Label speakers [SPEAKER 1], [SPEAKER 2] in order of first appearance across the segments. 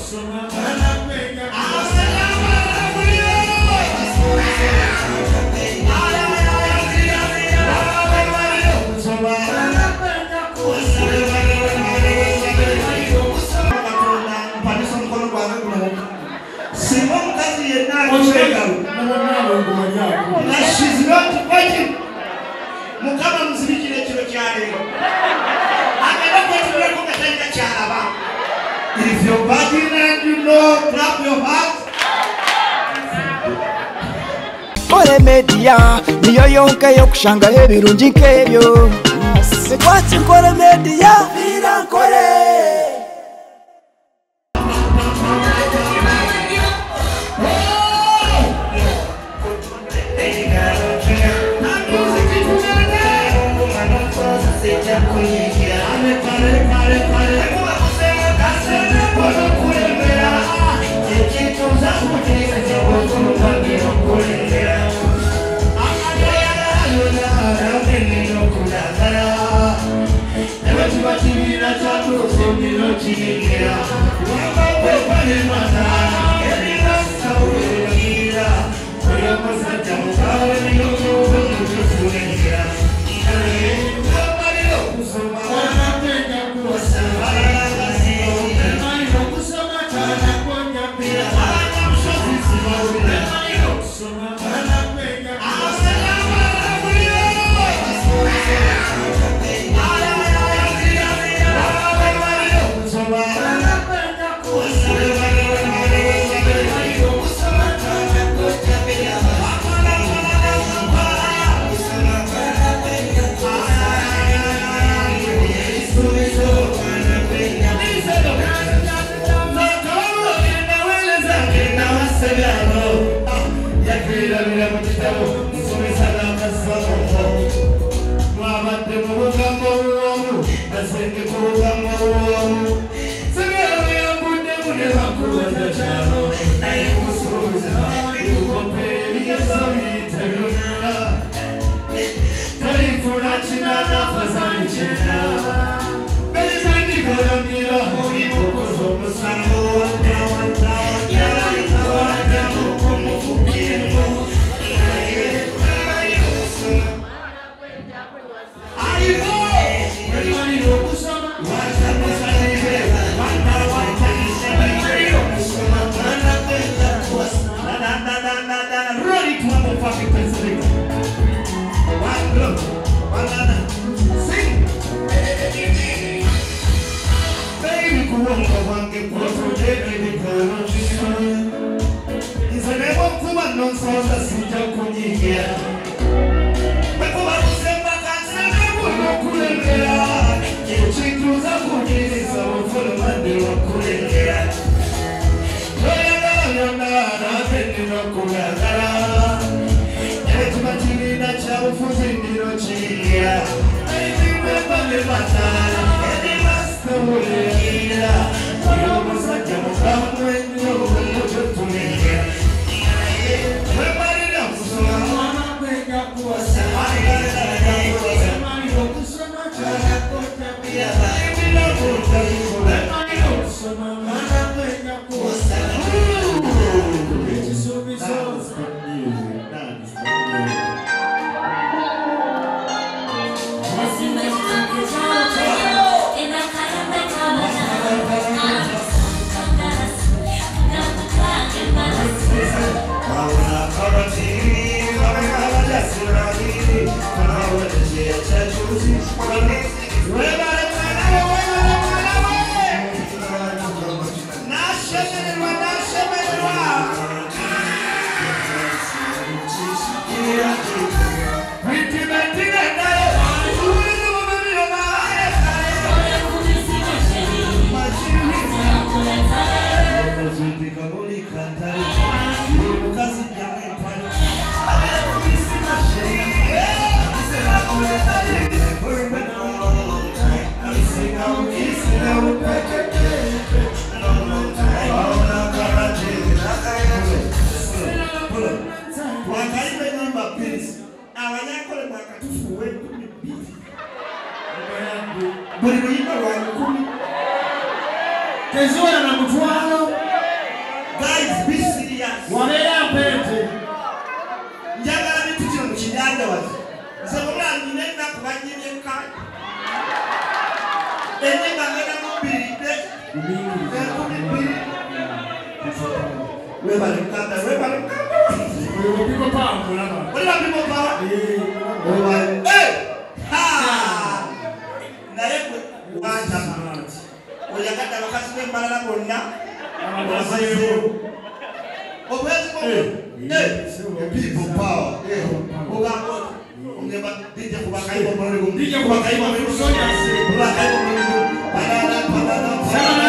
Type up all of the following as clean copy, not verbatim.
[SPEAKER 1] She's not fighting. Mukama muzibikire ekiro kyaleero. Agenda kwetuulako nga talina kyalaba. If you're virgin and you know, clap your hands.
[SPEAKER 2] Nkore Media niyo yonka yokushangaho ebirungi nk'ebyo. Ekwatsi Nkore Media vira Nkore.
[SPEAKER 1] Buli luyimba lwa 10 teziwera na mutwalo. Guys, be serious.
[SPEAKER 3] Wabeera mpente.
[SPEAKER 1] Njagala bintu kino mu kinyandawazi. Nze bw'olaba nnina ennaku bannyimye ekkaadi. Enye nga ngenda mu bbiri enkumi bbiri. Webale mukanda, webale mukanda.
[SPEAKER 3] Oyo people power mulaba.
[SPEAKER 1] Olaba people power? Webale. Eh! Ha! Naye gwe wantama. Oyagadde abakazi b'embalala bonna. Abazeewo. Obwezi bwo. People power. Ogamba oti. Ongeba DJ kuba kayimba omuloli gumu.
[SPEAKER 3] DJ kuba kayimba omuloli gumu.
[SPEAKER 1] Kuba kayimba omuloli gumu. Banana, banana, banana.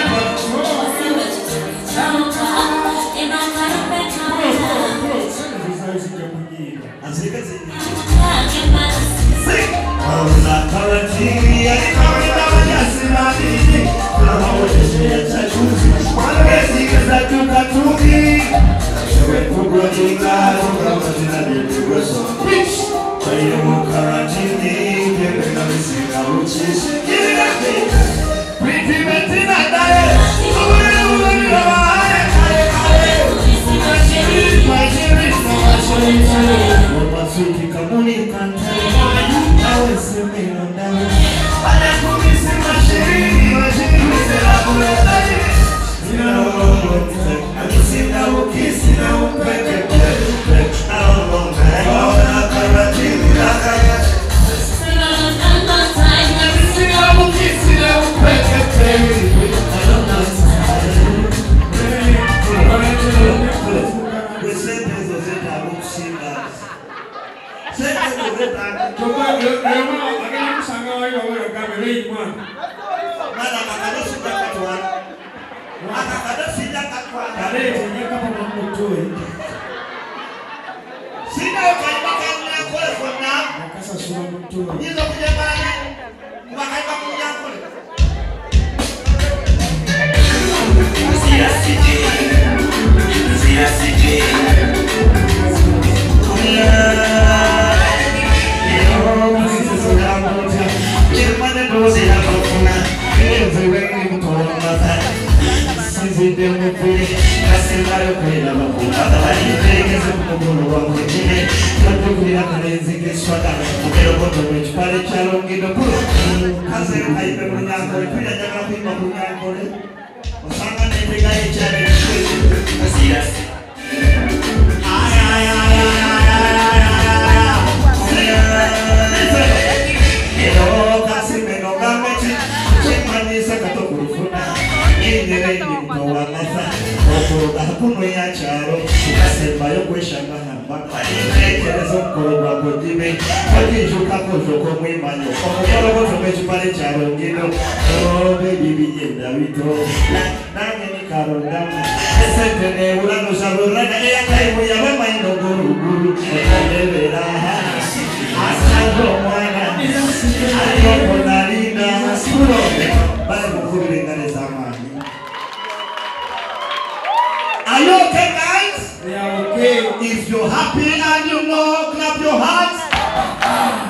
[SPEAKER 1] Are you okay, guys?
[SPEAKER 3] We are okay.
[SPEAKER 1] If you're happy and you know, clap your hands.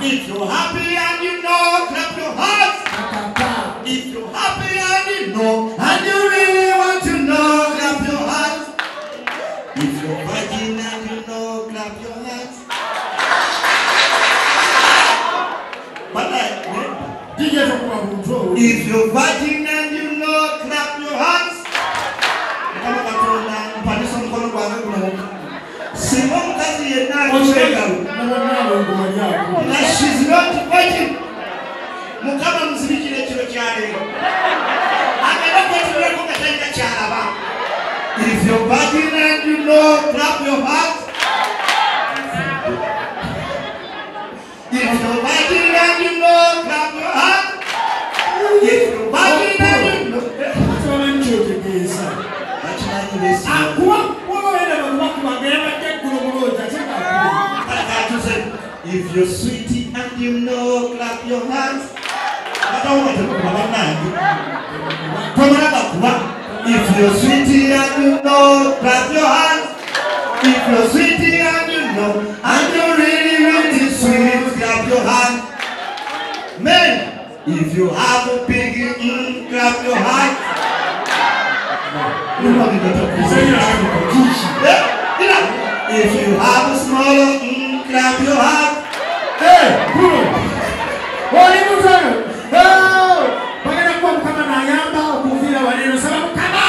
[SPEAKER 1] If you're happy and you know, clap your hands. If you're happy and you know, and you really want to know, clap your hands. If you're virgin and you know, clap your hands. But if you're virgin and you know, clap your hands. She's not virgin. Mukama muzibikire ekiro kya leero. Agenda kwetuulako nga talina ky'alaba. If you're virgin and you know, clap your hands. If you're virgin and you know, clap your hands. If you're virgin and you know. If you're sweetie and you know, clap your hands. If you're sweetie and you know, clap your hands. If you're sweetie and you know, and you're really, really sweet, clap your hands. Men, if you have a big clap your hands. If you have a small, clap your hand.
[SPEAKER 3] Hey, bro. Oli mutono. Oh, bagenda kuba Mukama n'ayamba okuviira wano eno. Saba Mukama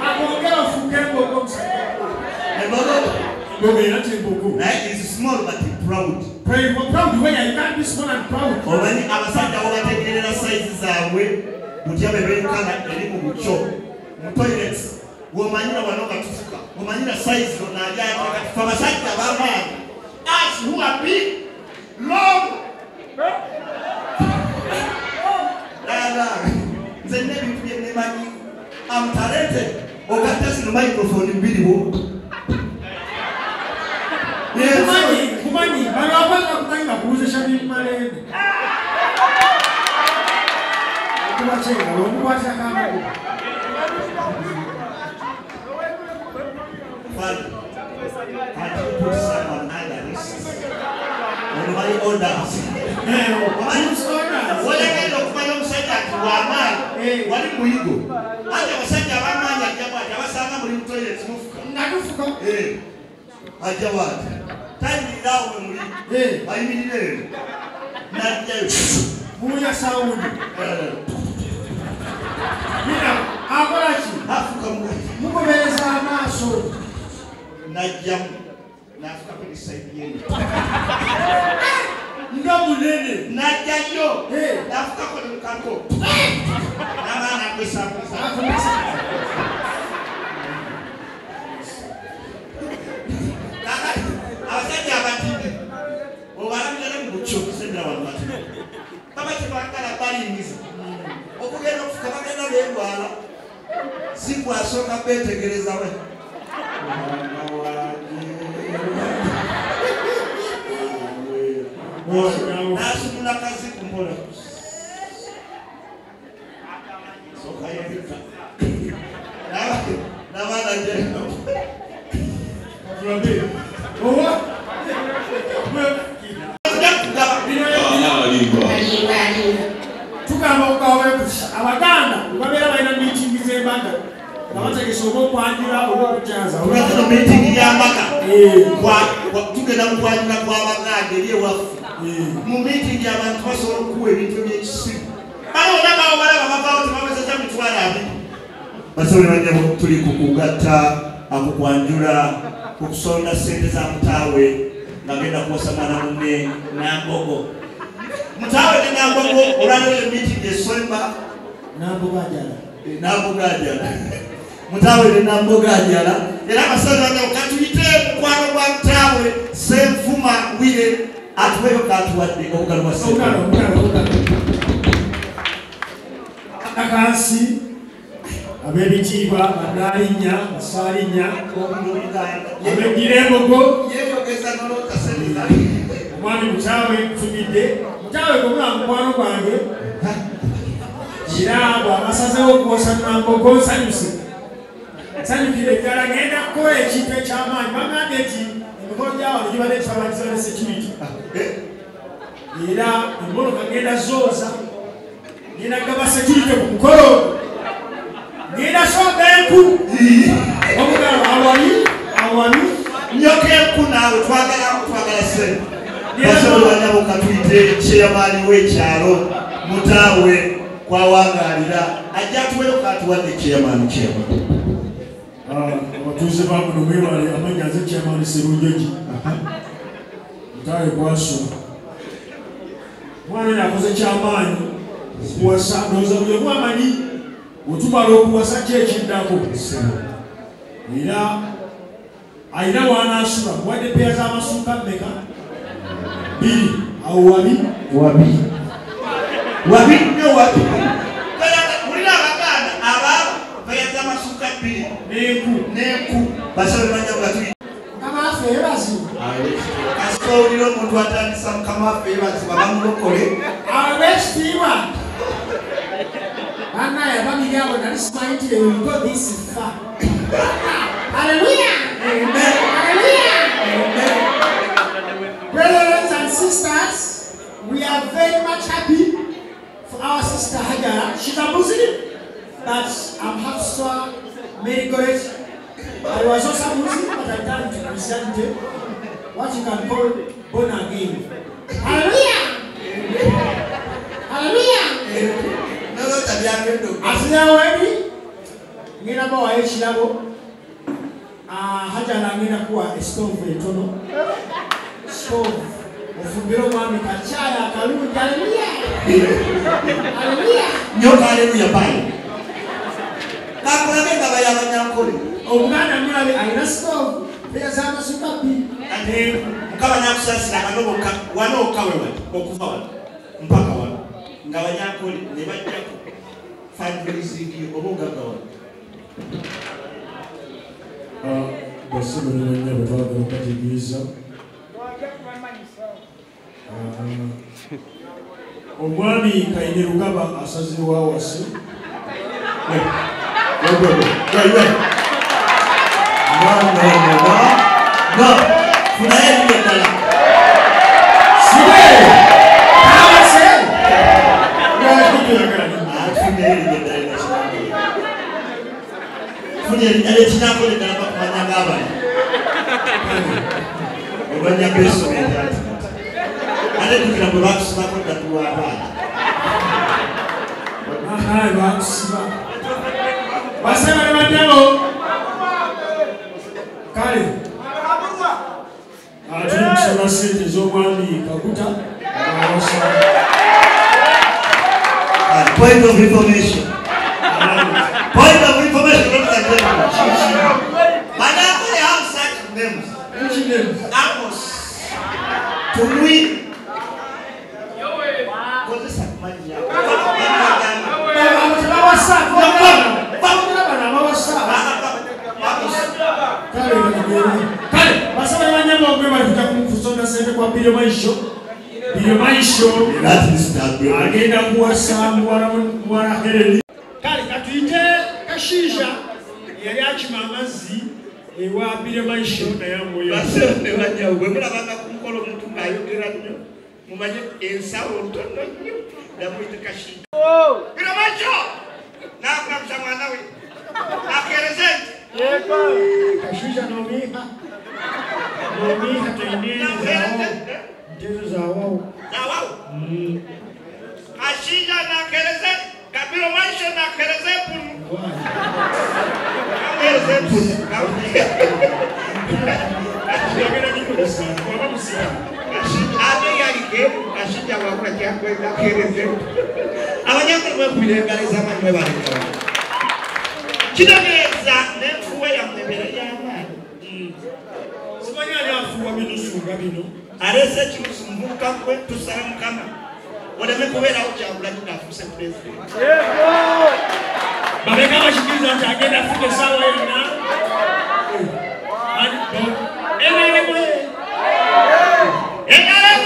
[SPEAKER 3] akwongere ofuuke embogo omusajja.
[SPEAKER 1] Embogo?
[SPEAKER 3] Embogo era kyembogo.
[SPEAKER 1] Naye is small but proud.
[SPEAKER 3] Proud where you can't be small and proud.
[SPEAKER 1] Omanyi abasajja bo bategeerera sayizi zaabwe butya be benkana eri mu bukyo. Mu toilets womanyira wano nga tufuka, womanyira sayizi ono ali ate kati abasajja b'amaanyi. Us who are big, long. Nze nina ebintu bye nemanyi. I'm talented. Ogatta zino microphone mbiri wo.
[SPEAKER 3] Kumanyi, bano abaana bakumanyi bakubuuza Shamim Malende. Okuba kyengalo, omukwatira kamagulu.
[SPEAKER 1] Father, can you put someone under this? On my orders. Wayagenda okumanya omusajja nti w'amaanyi, wali muyigo. Ate abasajja ab'amaanyi ajja bw'ati, abasanga muli mu toilet mufuka.
[SPEAKER 3] Nga tufuka.
[SPEAKER 1] Ajja bw'ati. Tayimirira awo we muli. Ayimirira eno. N'ajjayo.
[SPEAKER 3] Muwulira sawundi. Nina, akola ki?
[SPEAKER 1] Afuka mugati.
[SPEAKER 3] Mugobereza amaaso.
[SPEAKER 1] N'ajjamu. N'afuka kuli sayidi eno.
[SPEAKER 3] Nga munene.
[SPEAKER 1] N'ajjayo. N'afukako ne mukako. N'abaana akwesambuza. Abasajja abatini obalabira ne mu bukyo kusembera wano batini. Baba tebaagala balingiza. Okugenda okufuka bagenda beerwala. Si gwasooka beetegereza we. N'asumula kaziku mpola. Sooka yebika. N'abaana gye.
[SPEAKER 3] Owa? Tugamba Abaganda babeera balina miitingi z'embaga nga bategese oba okwanjula oba okukyaza.
[SPEAKER 1] Tulina miitingi y'amaka. Tugenda mu kwanjula kw'Abaganda eri ewaffe. Mu miitingi abantu basobola okuwa ebintu eby'ekisiru. Bano bonna bawo balaba bavaawo tebawezezza 20,000. Basobola banyabo tuli ku kugatta akukwanjula okusonda ssente za mutaawe ng'agenda kuwasa mwana munne Nambogo. Mutaawe ne Nambogo olwaleero emiitingi esomba
[SPEAKER 3] Nambogo ajala.
[SPEAKER 1] Nambogo ajala. Mutaawe ne Nambogo ajala. Era abasajja bano katuyite mukwano gwa mutaawe Ssenfuma Wire atuweeyo katuwadde obugalo bwa ssente.
[SPEAKER 3] Akansi ab'ebitiibwa bannaalinnya basaalinnya ab'eggira embogo omwami Mutaawe ntumidde Mutaawe gomula mukwano gwange era bw'abasazeewo okuwosa Nambogo nsanyuse nsanyukire ddala ngenda kukola ekintu eky'amaanyi bagambye nti emikolo gyawano gibadde kitabanyiza ne security era emmotoka ngenda zooza ngenda gaba security ku mukolo ngenda sonda enku omugalo awali awali
[SPEAKER 1] nyoka enku naawe twagala ssente. Basobola banyabo katuyite chairman w'ekyalo Mutaawe kwawangaalira ajja atuweeyo katuwadde chairman.
[SPEAKER 3] Abatuuze ba muno mwebale amannya nze chairman Sserunjogi. Mutaawe kwasula omwana oyo akoze kyamaanyi okuwasa ndowooza buli omu amanyi wetumala okuwasa ki ekiddako era alina w'anaasula muwadde peya z'amasuuka mmeka? 2 awo wabi
[SPEAKER 1] wabi wabi nnyo wabi. Mulina Abaganda abaabo peya z'amasuuka 2
[SPEAKER 3] n'enku
[SPEAKER 1] n'enku basabe banyabo batuli
[SPEAKER 3] Mukama waffe yeebazibwe.
[SPEAKER 1] Kasita owulira omuntu atandisa Mukama waffe yeebazibwe bamulokole.
[SPEAKER 3] Ab'ekitiibwa bannaye ababiri abo nali simanyi nti they will go this far. Hallelujah!
[SPEAKER 1] Amen.
[SPEAKER 3] Hallelujah!
[SPEAKER 1] Amen.
[SPEAKER 3] Brothers and sisters, we are very much happy for our sister Hajara. She's a Muslim. But I'm half star, Mary College. I was also Muslim, but I turned to Christianity. What you can call born again. Hallelujah! Hallelujah! Asiya ngenda bawa ekirabo hajana ngenda kuwa stove etono stove ofumbira omwami kakyaya akalungi. Hallelujah! Hallelujah!
[SPEAKER 1] Nyoka hallelujah bye. Kakulabe nga bayabanyankole.
[SPEAKER 3] Omuganda mulabe alina stove eyazamasuka bbiri.
[SPEAKER 1] Ate mukama n'akusaasira akanobo wano okka we wano okuva wano mpaka wano nga banyankole ne bajjako fundraising oba ogagga wano.
[SPEAKER 3] Basibe ne bannyabo twagala okubategeeza omwami Kaine Rugaba asazeewo awase.
[SPEAKER 1] No, funayo erinnya eddala.
[SPEAKER 3] Sibe! Awase!
[SPEAKER 1] Funayo erinnya eddala linakinyankole. Funa erinnya ly'ekinyankole eddala bakumanya ng'abali. Obanya beesoma ati. Ate jjukira bwe baakusibako dda tuwa abaana.
[SPEAKER 3] Naye baakusiba. Basebe ne bannyabo. Kale. Tuli kusaba ssente z'omwami Kaguta awasa.
[SPEAKER 1] Point of information. Point of information, not like that. But I only have such names.
[SPEAKER 3] Which names?
[SPEAKER 1] Amos. Tumui. Kozesa kumanya.
[SPEAKER 3] Kale, basaba ne bannyabo gwe bali kujja kusonda ssente kwa Billy Maisho. Billy Maisho agenda kuwasa muwala Helen. Kale katuyite Kashisha yali akima amazzi ewa Billy Maisho naye amuweyo.
[SPEAKER 1] Basaba ne bannyabo bwe mulabanga ku mukolo omuntu ng'ayogera nnyo mumanye ensawo ntono nnyo namuyite Kashisha. Billy Maisho n'akulamusa mwana we akeereze nti
[SPEAKER 3] Kashisha nomiha nomiha teyinene ntezo zawawo
[SPEAKER 1] zawawo Kashisha nakereze Kabiro Maisho nakereze punu nakereze punu ate yalike Kashisha wakula kyakwe nakereze abanyankole mwekubira engalo ez'amaanyi mwebalekera kitegeeza n'enfuuwa yammwe ebeera y'amaanyi.
[SPEAKER 3] Simanyi ani afuuwa binusu nga bino.
[SPEAKER 1] Aleese ekinusu muvubuka gwe tusaba Mukama oleme kubeerawo Kyagulanyi ng'afuuse pulezidenti.
[SPEAKER 3] Bameka bakikiriza nti agenda afuuka essaawa yonna. NRM!
[SPEAKER 1] NRM!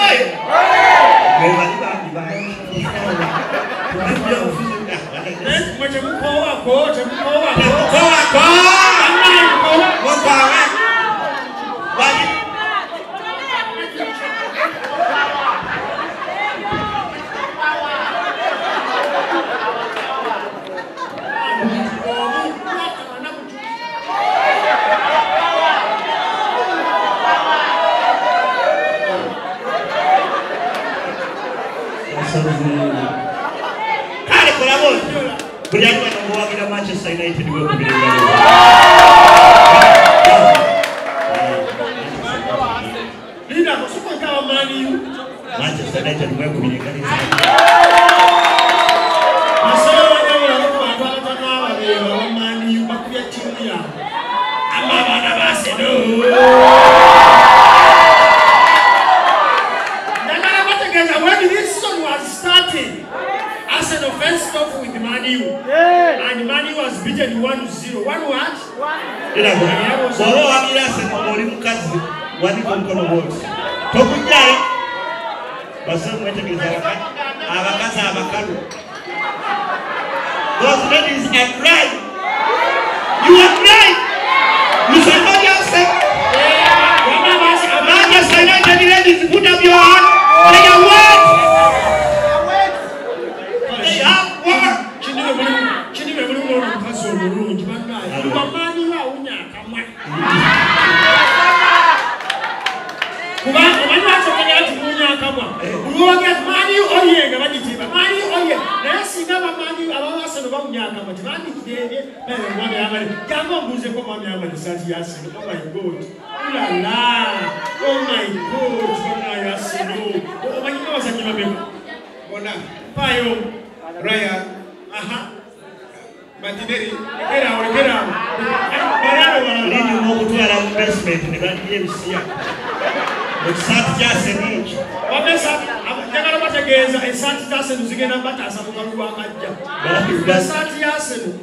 [SPEAKER 1] Bali bambi bangi.
[SPEAKER 3] Mwe temukoowako, temukoowako.
[SPEAKER 1] Temukoowako! Mukoowe! Bali. Kale kola bw'otyo. Buli ali wano ng'owagira Manchester United weekubira engalo.
[SPEAKER 3] Linda, osooka wa Man U.
[SPEAKER 1] Manchester United weekubira engalo.
[SPEAKER 3] Basaba bannyabo ku bantu abatanaaba beeba ba Man U bakubya ttiimu yaabwe. Amma abaana ba Arsenal. Njagala bategeeza when this season was starting, Arsenal faced off with Man U. And Man U was beaten 1-0. One what?
[SPEAKER 1] Bw'oba owagira Arsenal ng'oli mukazi wanika omukono bw'oti. Tokujjayo. Basaba mwetegereza abakazi abakalu. Those ladies are crying. You are crying. You should not yourself. Manchester United ladies, put up your hand. They are wet. They have work.
[SPEAKER 3] Bannaye bamaanyi awunya akamwa. Kubanga omanyi lwaki nti muwunya akamwa? Olwowagira maanyi oye nga bagitimba maanyi oye, naye singa bamaanyi abawasano bawunya akamwa tebandikirembye. Mwami ayambadde, jangu ombuuzeko mwami ayambadde esaati ya Arsenal. Oh my God, ulala, oh my God, bamwayo Arsenal. Omanyi abazannyi bameka?
[SPEAKER 4] Bonna.
[SPEAKER 3] Mpaayo.
[SPEAKER 4] Raya.
[SPEAKER 3] Aha.
[SPEAKER 4] Martinelli.
[SPEAKER 3] Lekera awo, lekera awo. Balalo balala.
[SPEAKER 1] Linyuma okutwala mu basement ne badya ebisiya. Ekisaati kya Arsenal ekyo.
[SPEAKER 3] Njagala bategeeza esaati za Arsenal zigenda bataasa mu kalulu akajja. Esaati ya Arsenal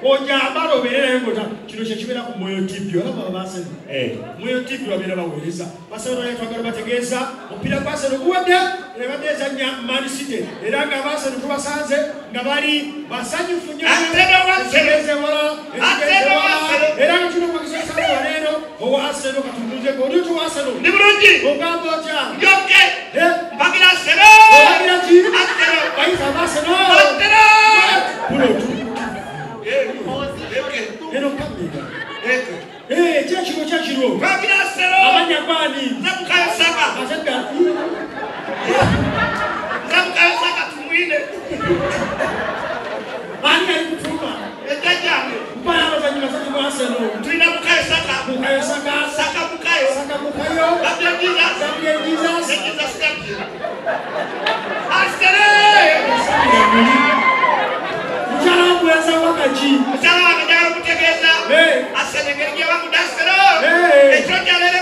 [SPEAKER 3] ojambala obeere naye ng'ota kino kye kibeera ku Moyo TV. Olaba aba Arsenal. Moyo TV babeera baweereza. Basobola naye twagala bategeeza omupiira gwa Arsenal guwedde, ebadde ezannya Man City era nga aba Arsenal tubasanze nga bali basanyufu nnyo. Ekigenze wala, ekigenze wala. Era nga tulina omukisa okusanga waleero owa Arsenal katubuuzeeko. Oli otya owa Arsenal?
[SPEAKER 1] Ndi bulungi.
[SPEAKER 3] Ogamba otya?
[SPEAKER 1] Ndi okay. Mpagira Arsenal.
[SPEAKER 3] Owagira ki?
[SPEAKER 1] Arsenal.
[SPEAKER 3] Bayita aba Arsenal.
[SPEAKER 1] Arsenal.
[SPEAKER 3] Buno tu. Eno kamera. Kyekiro kyekiro.
[SPEAKER 1] Mpagira Arsenal.
[SPEAKER 3] Amannya gwani?
[SPEAKER 1] Nze Bukayo Saka.
[SPEAKER 3] Ate ga.
[SPEAKER 1] Nze Bukayo Saka tumwine.
[SPEAKER 3] Ani ali kutuma?
[SPEAKER 1] Ejjajjange.
[SPEAKER 3] Mpayo abazannyi basatu ba Arsenal.
[SPEAKER 1] Tulina Bukayo Saka.
[SPEAKER 3] Bukayo Saka.
[SPEAKER 1] Saka Bukayo.
[SPEAKER 3] Saka Bukayo.
[SPEAKER 1] Gabriel Jesus.
[SPEAKER 3] Gabriel Jesus.
[SPEAKER 1] Ne Jesus Gabriel. Arsenal.
[SPEAKER 3] Mukyala wamuweereza wakaki?
[SPEAKER 1] Mukyala wange njagala okutegeeza. Arsenal engeri gye bamudde Arsenal. Ekiro kya leero.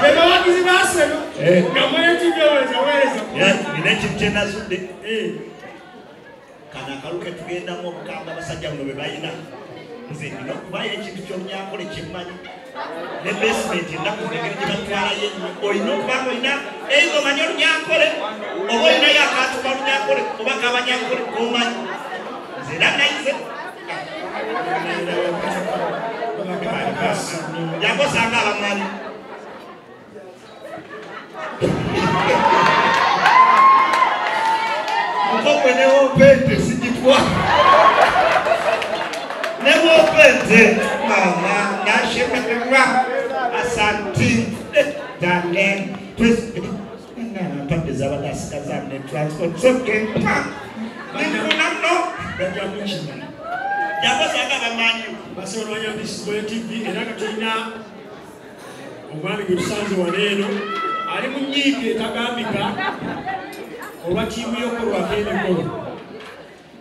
[SPEAKER 3] Be bawagizi ba Arsenal. Nga Moyo TV oweereza weereza.
[SPEAKER 1] Nina ekintu kye nazudde. Kano akalu ke tugendamu obukambwe abasajja buno bwe balina. Nze nina okubayo ekintu ky'olunyankole kye mmanyi. Ne basement ennaku zino engeri gye batwalayo ennyo. Olina okuba nga olina either omanyi olunyankole oba olinayo akantu kalunyankole oba kabanyankole k'omanyi. Nze era nayize. Jangu osanga abamanyi. Mukokwe ne wompente sigitwa. Ne wompente mama nashemerewa asanti darling please. Mpande z'abadde asigaza ne transport okay. Nifuna mno.
[SPEAKER 3] Bajja kukima.
[SPEAKER 1] Jangu osanga abamanyi.
[SPEAKER 3] Basobola olwanya Moyo TV era nga tulina omwami gwe tusanze wano eno ali mu nnyiike etagambika olwa ttiimu y'okukolwako emikolo.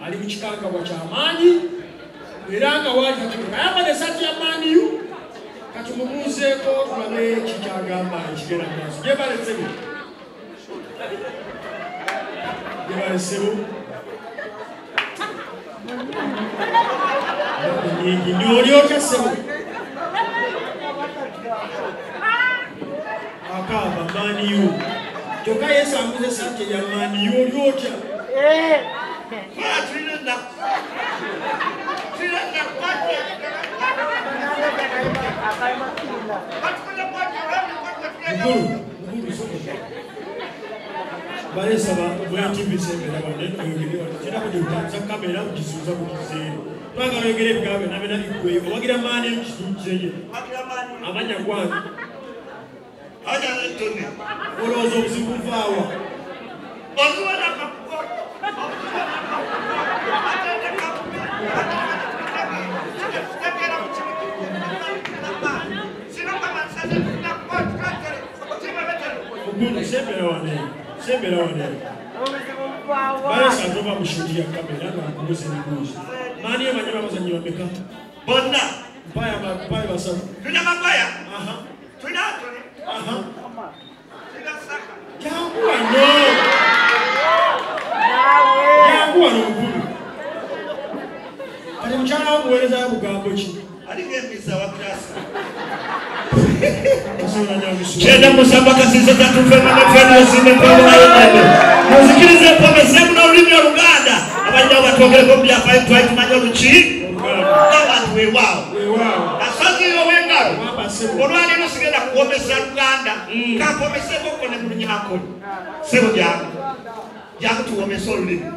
[SPEAKER 3] Ali mu kikankabwa ky'amaanyi era nga waali tategeera. Ayambadde essaati ya Man U. Katumubuuzeeko tulabe ki ky'agamba ekigenda mu maaso. Gyebale ssebo. Gyebale ssebo. Nnyingi nnyo. Oli otya ssebo? Akaaba Man U. Kyokka yeesanguza essaati eya Man U. Oli otya?
[SPEAKER 1] Kola tulina ennaku. Tulina ennaku.
[SPEAKER 3] Mukulu, mukulu soko. Balesaba Moyo TV sembera wano oyogere wano. Kirina kugitambuza kamera kugisuuza ku kiseera. Twagala oyogere ebigambo byonna byonna biggweyo. Owagira Man U kituukireye. Amannya gwange. Olowooza obuzibu buvaawa? Mukulu sembera wano. Sembera wano. Balesa tova mu shuti ya kamera nga nkubuuza ebibuuzo. Man U omanyi abazannyi bameka?
[SPEAKER 1] Bonna.
[SPEAKER 3] Mpayo basatu.
[SPEAKER 1] Tulina Maguire.
[SPEAKER 3] Aha.
[SPEAKER 1] Tulina Antony.
[SPEAKER 3] Aha.
[SPEAKER 1] Tulina Saka.
[SPEAKER 3] Jangu wano. Jangu wano mukulu. Kati mukyala wo muweereza bugambo ki?
[SPEAKER 1] Alinga emisa wa kirasi.
[SPEAKER 3] Kyenda
[SPEAKER 1] musamba kasize tatufe muzikirize empomesemu n'olulimi Oluganda. Abajja batwogereko mu byafaayo twali tumanyi oluki abantu weewaawo. Kasozi ow'engalo olwaleero sigenda kuwomesa Luganda, kampomeseekoko ne mu Lunyankole. Ssebo jangu. Jangu tuwomese olulimi.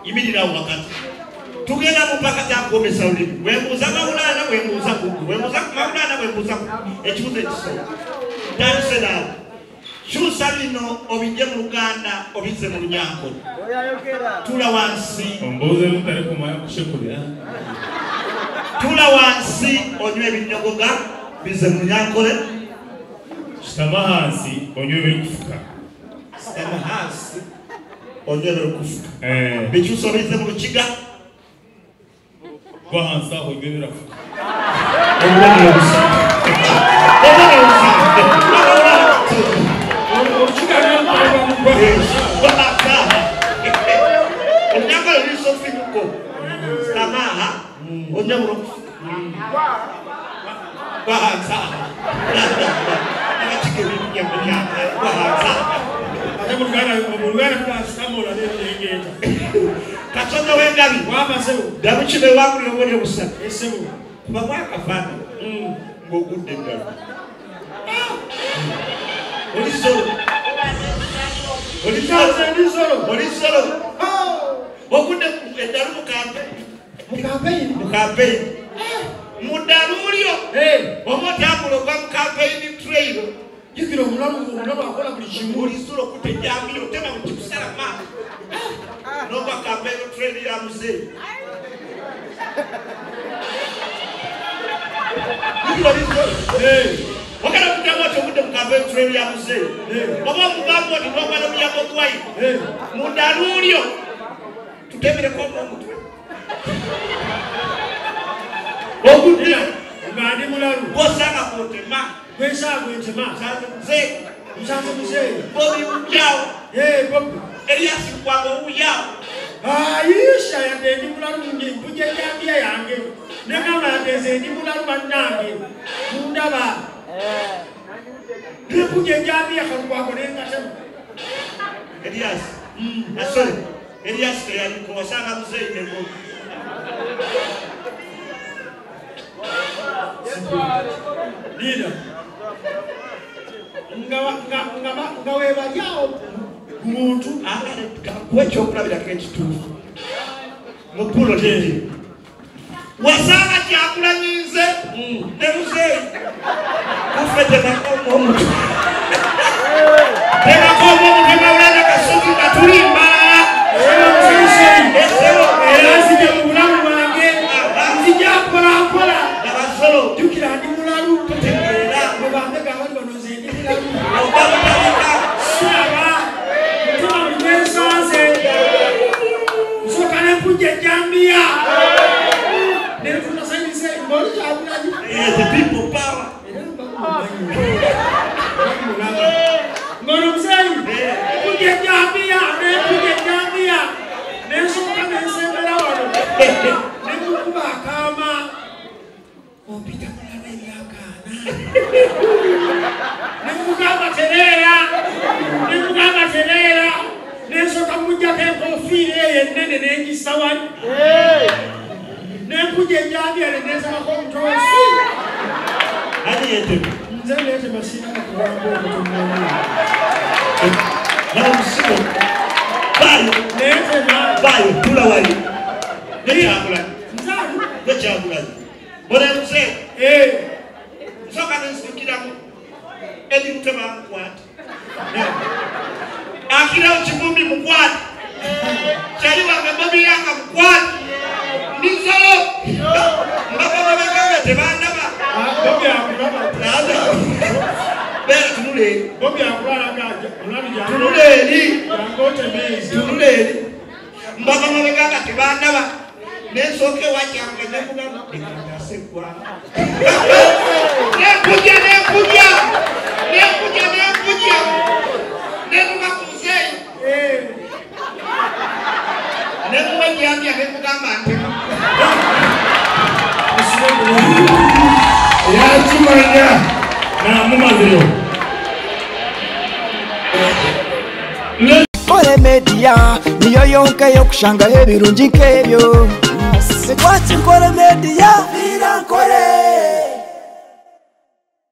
[SPEAKER 1] Yimirira wakati. Tugenda mupaka kyakuwomesa olulimi. Weebuuza Maulana, weebuuza Google. Weebuuza Maulana, weebuuza Google. Ekibuuzo ekisooka. Ntandise naawe. Kyusa bino obijje mu Luganda obizze mu Lunyankole. Tuula wansi.
[SPEAKER 5] Ombuuze mutali kumanya kushekulira.
[SPEAKER 1] Tuula wansi onywe ebinyogoga bizze mu Lunyankole.
[SPEAKER 5] Sitama hansi onywe ebirikufuka.
[SPEAKER 1] Sitama hansi onywe ebirikufuka. Bikyusa obizze mu Lukiga.
[SPEAKER 5] Gwa hansi aho onywe ebirafuka.
[SPEAKER 1] Obubonero busatu. Obubonero busatu. Olunyankole lulisofinyuko. Sitama onywe ebirikufuka. Gwa hansi aho. Abakiga ebinyamulyanga gwa hansi aho.
[SPEAKER 3] Ate mu Luganda tugasitama olabe ebyengeeta.
[SPEAKER 1] Katonda w'engabi.
[SPEAKER 3] Wamazewo.
[SPEAKER 1] Ddamu kino ewangulira obubonero busatu.
[SPEAKER 3] Esebo.
[SPEAKER 1] Kuba mwakafaananyi ng'ogudde eddala. Oli ssolo. Oli ssolo. Oli ssolo. Ogudde eddalu mu kampeyini.
[SPEAKER 3] Mu kampeyini?
[SPEAKER 1] Mu kampeyini. Mu ddalu lyo. Oba otambula ogwa mu kampeyini trail.
[SPEAKER 3] Jjukira omulalu akola buli kimu.
[SPEAKER 1] Oli ssolo okutta ejjambiya otema mu kikusala maaso. N'ogwa kampeyini trail ya muzeeyi. Jjukira oli ssolo. Ogenda kuddamu oti ogudde mu kampeyini trail ya muzeeyi. Oba omugamba oti n'ogwa n'omuyambo gwayi. Mu ddalu lyo tutemereko omutwe. Ogudde
[SPEAKER 3] nga ndi mulalu.
[SPEAKER 1] Gw'osanga kw'otema.
[SPEAKER 3] Gw'ensanga kw'entema.
[SPEAKER 1] Nsanze muzeeyi.
[SPEAKER 3] Nsanze muzeeyi.
[SPEAKER 1] Bobi wujjawo.
[SPEAKER 3] Bobi.
[SPEAKER 1] Erias Lukwago wujjawo.
[SPEAKER 3] Ayisha yadde ndi mulalu mpujja ejjambiya yange. Negamba yadde nze ndi mulalu bannange. Mundaba. Mpujja ejjambiya Kalukwago nengatema.
[SPEAKER 1] Erias. Sorry. Erias teyaliko wasanga muzeeyi ne Bobi.
[SPEAKER 3] Lina. Nga weebalyawo ku muntu.
[SPEAKER 1] Kuwa ekyokulabirako ekituufu. Mu ppulo teri. Wasanga kyakulanyize ne muzeeyi. Kuffe temakoma omutwe. Temakoma omutwe Maulana Kasozi nga tulimba.
[SPEAKER 3] Era nzija mu bulamu bwange. Nzija mpola mpola. Jjukira ndi mulalu.
[SPEAKER 1] Totegeera.
[SPEAKER 3] Bwe bambega abali bano nze ndi mulalu. Siraba. Ntuma buli gwe nsanze. Nsooka ne mpujja ejjambiya. Ne nfuna sayinise ng'oli Kyagulanyi.
[SPEAKER 1] The people power.
[SPEAKER 3] Era mba mumanyi. Ng'ono muzeeyi. Mpujja ejjambiya. Ne mpujja ejjambiya. Ne nsooka ne nsembera wano. Ne mukuba akaama. Ompita mulalu emyaka ana. Ne mugamba tereera. Ne mugamba tereera. Ne nsooka muggyako enkofiira eyo ennene ne ngissa wali. Ne mpujja ejjambiya ne neesalako omutwe wansi.
[SPEAKER 1] Ani yeetema?
[SPEAKER 3] Nze neetema sirina kakubanga omutwe mulalu.
[SPEAKER 1] Laba musigo. Baayo.
[SPEAKER 3] Neetema.
[SPEAKER 1] Baayo tula wali. Ne Kyagulanyi.
[SPEAKER 3] Nze ani?
[SPEAKER 1] Gwe Kyagulanyi. Bone muzeeyi. Nsooka ne nzijukiramu Eddie Mutwe bamukwata. Akirawo Kivumbi mukwate. Kyali wange Bobi Young mukwate. Ndi nsolo. Mbaka babagamba tebandaba.
[SPEAKER 3] Bobi akulaba.
[SPEAKER 1] Beera tunula eri.
[SPEAKER 3] Bobi akulaba mulalu jangu.
[SPEAKER 1] Tunula eri.
[SPEAKER 3] Jangu otemeeze.
[SPEAKER 1] Tunula eri. Mbaka babagamba tebandaba. Nensooka ewa kyange ne kugamba leka ntaase eggwanga. Nenkujja nenkujja. Nenkujja nenkujja. Nentuuka ku muzeeyi. Nemuwa ejjambiya ne mugamba ntema.
[SPEAKER 5] Yakimanya namumazeyo.
[SPEAKER 2] Nkole Media niyo yonka ey'okushangaho ebirungi nk'ebyo. Lwaki Nkole Media? Viira Nkole.